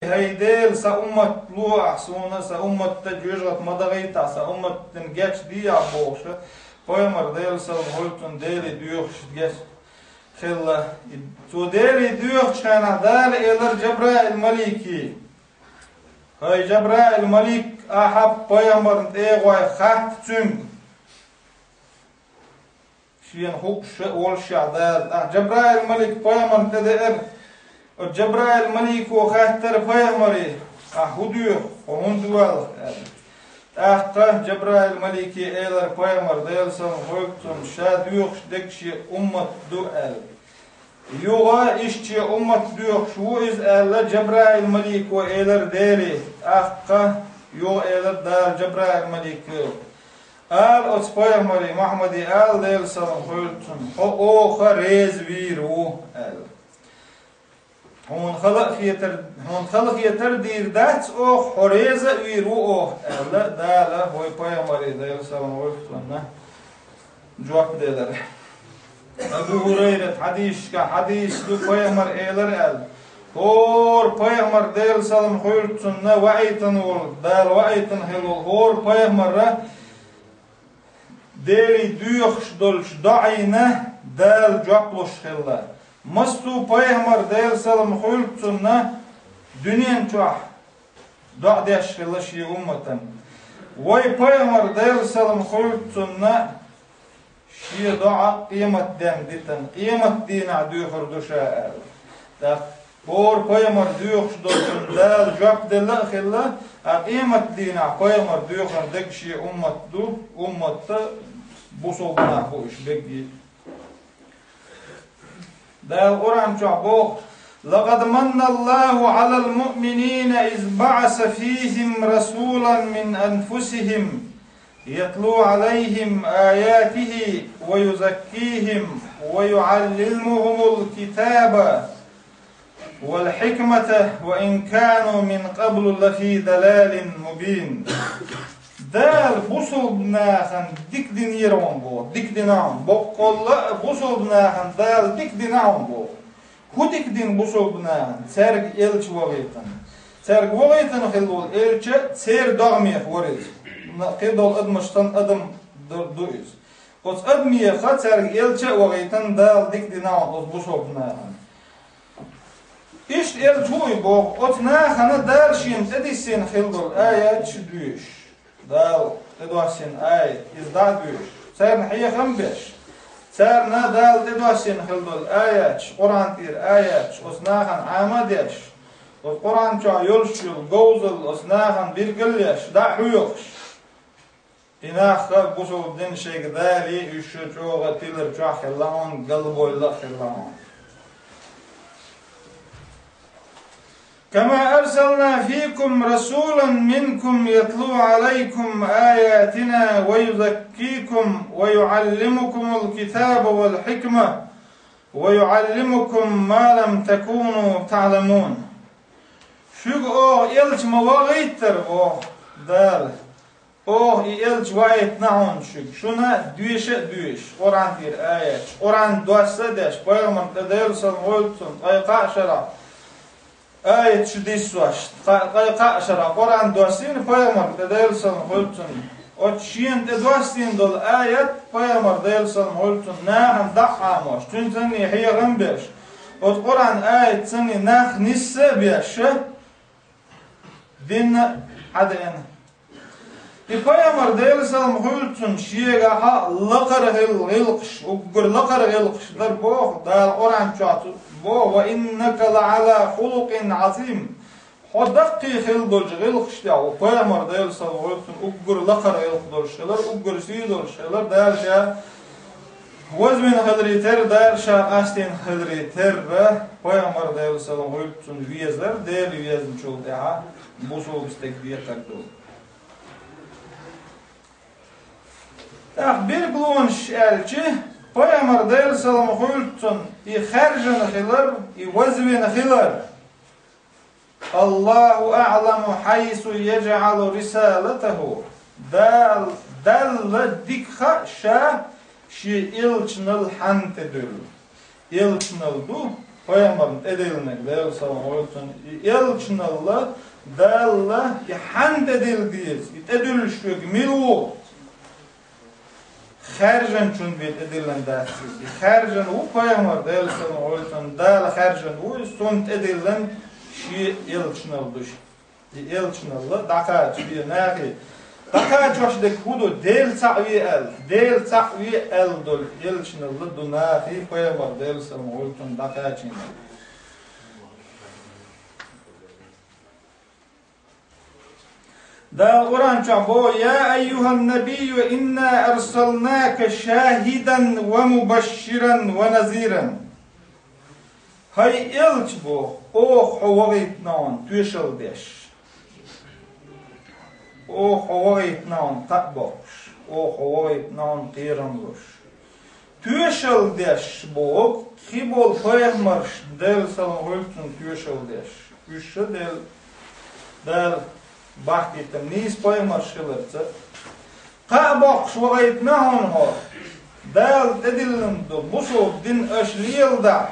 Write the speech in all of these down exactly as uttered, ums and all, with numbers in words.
«ХӀай Дела, са уммат луъахь суна, са умматта жоьжахати ма дахийтахь, са умматана гечдехьа», — бохуш, пайхамар, Делан салам хуьлда цунна, Деле доьхуш геч хилла. Цо Деле доьхучу хенахь Дала элира Жабраил-малике: «ХӀай Жабраил-малик, ахьа пайхамарна тӀегӀой хатта цуьнга». Шена хууш а волуш а Дала. ТӀаккха Жабраил-малик пайхамарна тӀедеара. Оцу Жабраил-малико хаьттара пайхамаре: «Ахьа хӀун доьху, хьо хӀунда воьлху?» — аьлла. ТӀаккха Жабраил-малике элира пайхамар, Делан салам хуьлда цунна, ша доьхуш дерг шен уммат ду аьлла. Юха иштта шен уммат доьхуш ву иза аьлла, Жабраил-малико элира Деле. ТӀаккха юха элира Дала Жабраил-малике: «Ала оцу пайхамаре, Мухьаммаде ала, Делан салам хуьлда цунна, хьо оха реза вийр ву», — аьлла. «Хьуна хала а хетар, хьуна хала хетар дийр дац оха, хьо реза а вийр ву оха», — аьлла, Дала вай пайхамаре, Делан салам хуьлда цунна, жоп делира. Абу ХӀурайрат хьадисашка хьадис ду, пайхамар элира аьлла: «ХӀора пайхамар, Делан салам хуьлда цунна, ваийтина волу, Дала ваийтина хилла волу хӀора пайхамарра Деле доьхуш долчу доӀина Дала жоп луш хилла. Массо а пайхамар, Делан салам хуьлда цунна, дуьнен чохь доӀа деш хилла шен умматан. Вай пайхамар, Делан салам хуьлда цунна, шен доӀа къематден дитина, къематдийнахь доьхур ду ша», — аьлла. ТӀаккха хӀора пайхамар доьхуш долчунна Дала жоп делла а хилла, а къематдийнахь пайхамар доьхур дерг шен уммат ду, умматта бусалба нах бу уьш бегги. Дала Къуръан чохь боху: «لقد من الله على المؤمنين إذ بعث فيهم رسولا من أنفسهم يتلو عليهم آياته ويزكيهم ويعلمهم الكتاب والحكمة وإن كانوا من قبل لفي ضلال مبين». Дала бусалба нахана дика динера хьуна боху, дика дина хьуна. Боккъалла а бусалба нахана Дала дика дина хьуна боху. ХӀун дика дина бусалба нахана? Цаьрга элча вахийтина. Цаьрга вахийтина хилла волу элча церан догӀмех вара иза. Кхидолу адамаш санна адам ду, ду иза. Оцу адамеха цаьрга элча а вахийтина Дала дика дина хьуна оцу бусалба нахана. Иштта элча ву и боху, оцу нахана Дала шена тӀедиссина хилла долу аяташ доьшуш. Дала тӀедоссийна аят, иза дӀа а доьшуш, царна хьехам беш, царна Дала тӀедоссийна хилла долу аяташ, Къуръан тӀера аяташ, оцу нахана Ӏама а деш, оцу Къуръан чохь йолуш йолу говзалла оцу нахана билгалъеш, дӀа а хьоьхуш. И нах а бусалба дина шайга далий, уьш чӀогӀа тилар чохь хилла хьуна, галбойла а хилла хьуна. كما أرسلنا فيكم رسولا منكم يتلو عليكم آياتنا ويزكيكم ويعلمكم الكتاب والحكمة ويعلمكم ما لم تكونوا تعلمون. Шуьга оха элча ма вахийтара оха, Дала. Оха и элча ваийтина хьуна шуьга, шуна доьша а доьшуш, Къуръан тӀера аяташ, Къуръан доссийна а деш, пайхамарна тӀе Делан салам хуьлда цунна, ткъе кхаа шарахь аяташ диссош, ткъе кхаа шарахь Къуръан доссийна пайхамарна тӀе Делан салам хуьлда цунна. Оцу шена тӀедоссийна долу аят пайхамар, Делан салам хуьлда цунна, нахана дӀа а Ӏамош, цуьнан санна хьехам а беш, оцу Къуръан аятан санна нах нисса а беш, динна а хьадеана. И пайхамар, Делан салам хуьлда цунна, шегахь лакхара гӀил-, гӀиллакхаш, уггар лакхара гӀиллакхаш дара боху, Дала Къуръан чохь цу боху: «وإنك لعلى خلق عظيم». Хьо даккхий хилла долчу гӀиллакхаш тӀехь ву пайхамар, Делан салам хуьлда цунна, уггар лакхара гӀиллакх долуш хилар, уггар сий долуш хилар, Дала ша вазвина хиларе терра, Дала ша къастийна хиларе терра, пайхамар, Делан салам хуьлда цунна, везар, Дела везначул тӀаьхьа бусалба стеган декхар ду. ТӀаккха билгалонаш аьлча, пайхамар, Делан салам хуьлда цунна, и хаьржина хилар, и вазвина хилар. الله أعلم حيث يجعل رسالته. Дал-, Далла дика хаьа ша шен элчанал хьанна тӀедуьллу. Элчанал ду, Пайхамарна тӀедиллинарг, Даьла салам хилда цунна, и элчанал Дала, и хьанна тӀедилла деза, и тӀедуьллуш верг мила ву? Хаьржинчун бен тӀедиллина дац иза. И хаьржина ву пайхамар, Даьла салам хилда цунна, Дала хаьржина ву иза, цунна тӀедиллина шен элчанал ду ша. И элчанал дӀакхача ве нахе. ДӀакхачош дерг хӀун ду? Дела цхьаъ ве аьлла. Дела цхьаъ ве аьлла долу элчанал ду нахе пайхамар, Даьла салам хилда цунна, дӀакхачийна. Дала Къуръан чохь боху: «Я айюхьан-набийю, инна арсалнака шахидан ва мубашширан ва назиран». ХӀай элча, боху, оха хьо вахийтина хьуна тоьшалла деш. Оха хьо вахийтина хьуна кхаъ боккхуш, оха хьо вахийтина хьуна кхерам луш. Тоьшалла деш боху, кхин болу пайхамарш, Даьла салам хилда цунна, тоьшалла деш. Уьш ша Дела, Дала бахкийтина нийса пайхамарш хиларца. Кхаъ боккхуш вахийтина хьуна хьо. Дала тӀедиллина долу бусалба дин аша леладахь,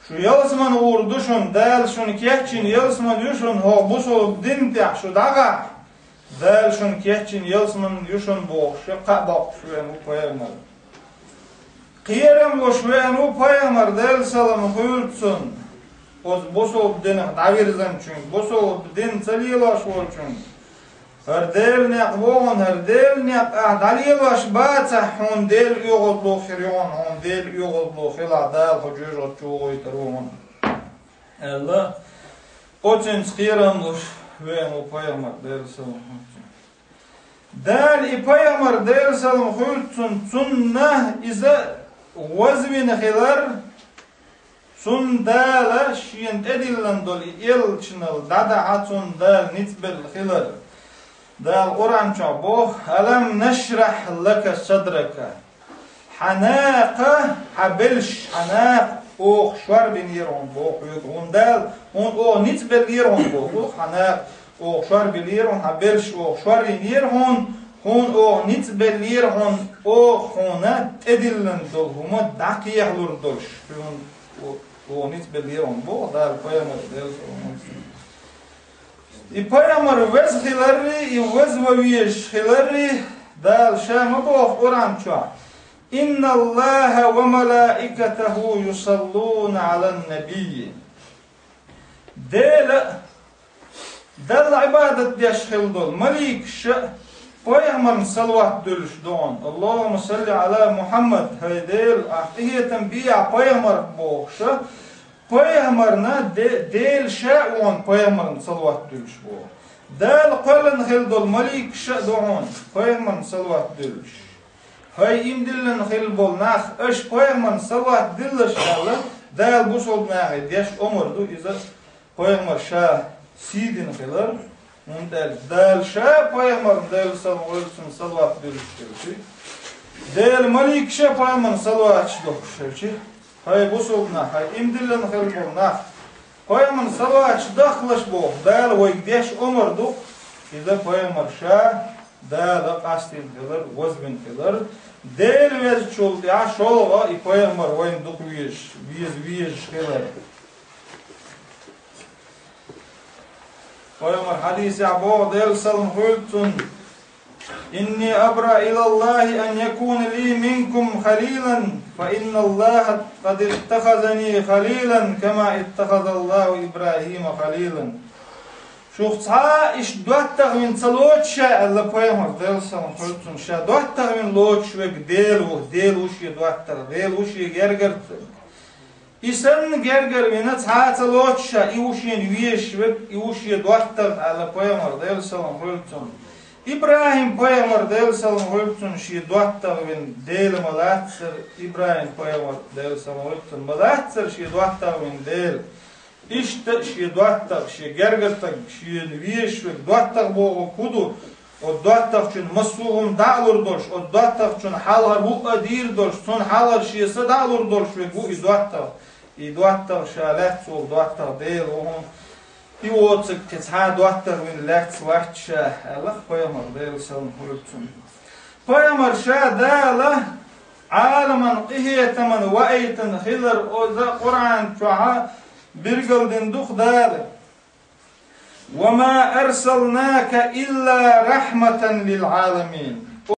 шу ялсамане гӀур ду шуна, Дала шуна кечйина ялсамане ю шуна хӀокху бусалба дин тӀехь шу дӀагӀахь, Дала шуна кечйина ялсамане ю шуна бохуш, кхаъ боккхуш веана ву пайхамар. Кхерам луш веана ву пайхамар, Даьла салам хилда цунна, оцу бусалба динах дӀавирзинчуьнга, бусалба дин ца лелош волчуьнга. ХӀара Делан некъ боху хьуна, хӀара Делан некъ ахь дӀалелош бацахь, хьуна Дела оьгӀазло хир ю хьуна, хьуна Дела оьгӀазло хилахь, Дала хьо жоьжахати чу вохуьйтур ву хьуна, аьлла, оцуьнца кхерам луш веана ву пайхамар, Даьла салам хилда цунна. Дала и пайхамар, Даьла салам хилда цунна, цунна иза вазвина хилар, цунна Дала шена тӀедиллина долу и элчанал дӀадахьа цунна Дала ницкъ белла хилар. Дала Къуръан чохь боху: «Алам нашрахь лака садрака». Хьан накха, хьан белш, хьан накха оха шор бинера хьуна боху хьоьга хьуна Дала, хьуна оха ницкъ беллера хьуна боху, хьан накха оха шор бинера хьуна, хьан белш оха шор йинера хьуна, хьуна оха ницкъ беллера хьуна, оха хьуна тӀедиллина долу хӀума дӀакхехьалур долуш, хьуна о-, оха ницкъ беллера хьуна боху Дала пайхамар, Делан салам хилда цунна. И пайхамар веза хиларрий, и веза ван везаш хиларрий, Дала ша ма боху Къуръан чохь: «Инналлаха ва малаикатаху юсаллуна Ӏалан-набий». Дела, Далла Ӏибадат деш хилла долу маликаш а пайхамарна салават дуьллуш ду хьуна. «Аллахумма салли Ӏала Мухьаммад», хӀай Дела, ахь къинхетам бехьа пайхамарх бохуш а, пайхамарна де-, Дела ша а вон пайхамарна салават дуьллуш боху. Дала кхоьллина хилла долу маликаш а ду хьуна пайхамарна салават дуьллуш. ХӀай иман диллина хилла болу нах, аша пайхамарна салават диллалаш аьлла, Дала бусалба нахе деш омар ду иза, пайхамар ша сий дина хилар, хӀунда аьлча Дала ша пайхамарна, Делан салам хилда цунна, салават дуьллуш хилча, Делан маликаш а пайхамарна салаваташ дохкуш хилча, хӀай бусалба нах, хӀай иман диллина хилла болу нах, пайхамарна салаваташ дахкалаш боху, Дала вайга деш омар ду, иза пайхамар ша Дала къастийна хилар, вазвина хилар, Дела везачул тӀаьхьа шолгӀа и пайхамар вайна дукха везаш, веза везаш хилар. Пайхамар хьадисехь боху, Делан салам хилда цунна: «Инни абра илаллахи ан якуна ли минкум халилан, фа инналлаха къад иттахазани халилан, кама иттахазаллаху Ибрахима халилан». Шух цхьа а иштта доттагӀвина ца лоцуш ша, аьлла пайхамар, Делан салам хилда цунна, ша доттагӀвина лоцуш верг Дела ву, Дела ву шен доттагӀа, Дела ву шен гергара. И санна гергара вина цхьа а ца лоцуш ша, и ву шена везаш верг, и ву шен доттагӀа, аьлла пайхамар, Делан салам хилда цунна. ИбрахӀим пайхамар, Делан салам хилда цунна, шен доттагӀвина Дела ма лацара, ИбрахӀим пайхамар, Делан салам хилда цунна, ма лацара шен доттагӀвина Дела. Иштта шен доттагӀа, шен гергара стаг, шена везаш верг, доттагӀа бохург хӀун ду? Оцу доттагӀчун массо а хӀума дӀа а лур долуш, оцу доттагӀчун хьалхара ву а дийр долуш, цунна хьалхара шен са дӀа а лур долуш верг ву и доттагӀа. И доттагӀа ша лаьцна волу доттагӀа Дела ву хьуна. И воцург кхин цхьа а доттагӀвина лаьцна вац ша, аьлла пайхамар, Делан салам хилда цунна. Пайхамар ша Дала Ӏаламан къахетаман ваийтан хилар оза Къуръан чухьа билгалдин дух Дала. وما أرسلناك إلا رحمة للعالمين.